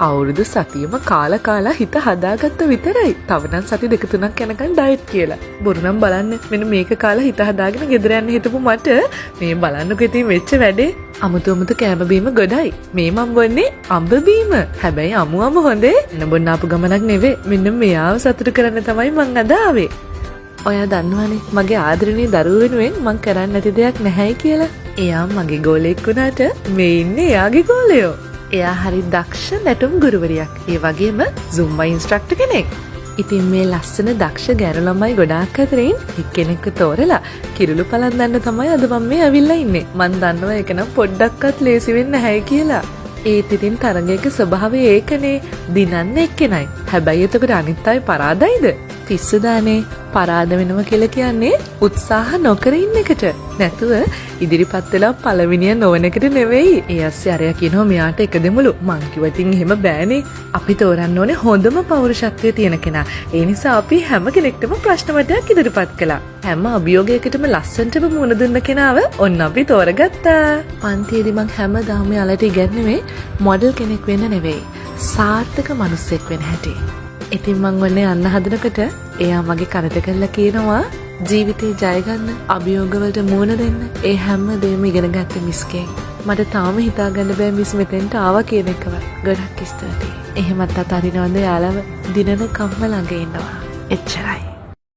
අවුරුදු සතියම කාලා කාලා හිත හදාගත්ත විතරයි. තව නම් සති දෙක තුනක් යනකන් ඩයට් කියලා. බොරු නම් බලන්න මෙන්න මේක කාලා හිත හදාගෙන ගෙදර යන්න හිතපු මට මේ බලන්නකෝ ඉතින් වෙච්ච වැඩේ. අමුතු අමුතු කෑම බීම ගොඩයි. මේ මම් බොන්නේ අඹ බීම. හැබැයි අමු අමු හොඳේ. එන්න බොන්න ආපු ගමනක් නෙවෙයි. මෙන්න මෙයාව සතුටු කරන්න තමයි මං අද ආවේ. ඔයා දන්නවනේ මගේ ආදරණීය දරුවෝ වෙනුවෙන් මං කරන්න නැති දෙයක් නැහැයි කියලා. එයා මගේ ගෝලයෙක් වුණාට මේ ඉන්නේ එයාගේ ගෝලයෝ. එයා හරි දක්ෂ නැටුම් ගුරුවරියක්. ඒ වගේම සුම්බා ඉන්ස්ට්‍රක්ටර් කෙනෙක්. ඉතින් මේ ලස්සන දක්ෂ ගෑනු ළමයි ගොඩාක් අතරින් එක්කෙනෙක්ව තෝරලා කිරුළු පලන්දන්න තමයි අද මම මේ ඇවිල්ලා ඉන්නේ. මං දන්නවා ඒක නම් පොඩ්ඩක්වත් ලේසි වෙන්නේ නැහැයි කියලා. ඒත් ඉතින් තරගයක ස්වභාවය ඒකනේ. දිනන්න එක්කෙනයි. හැබැයි එතකොට අනිත් අය පරාදයිද? පිස්සු දානේ. පරාද වෙනවා කියලා කියන්නේ උත්සාහ නොකර ඉන්න එකට. නැතුව ඉදිරිපත් වෙලා පළවෙනිය නොවන එකට නෙවෙයි. ඒ අස්සේ අරයා කියනවා මෙයාට එක දෙමුලු. මං කිව්වා ඉතින් එහෙම බෑනේ. අපි තෝරන්න ඕනේ හොඳම පෞරුෂත්වය තියෙන කෙනා. ඒ නිසා අපි හැම කෙනෙක්ටම ප්‍රශ්න වටයක් ඉදිරිපත් කළා. හැම අභියෝගයකටම ලස්සනටම මුහුණ දුන්න කෙනාව ඔන්න අපි තෝරගත්තා. පන්තියේදී මං හැමදාම යාලට ඉගැන්නුවේ මොඩල් කෙනෙක් වෙන්න නෙවෙයි, සාර්ථක මිනිස්සෙක් වෙන හැටි. ඉතින් මං ඔන්න යන්න හදනකොට එයා මගේ කනට කරලා කියනවා ජීවිතේ ජය ගන්න, අභියෝග වලට මුහුණ දෙන්න, ඒ හැම දෙයක්ම ඉගෙන ගත්තේ මිස්ගෙන්. මට තාම හිතා ගන්න බෑ මිස් මෙතෙන්ට ආවා කියන එකවත්. ගොඩක් ස්තුතියි. එහෙමත් අතහරිනවද යාළව? දිනන කම්ම ළඟ ඉන්නවා. එච්චරයි.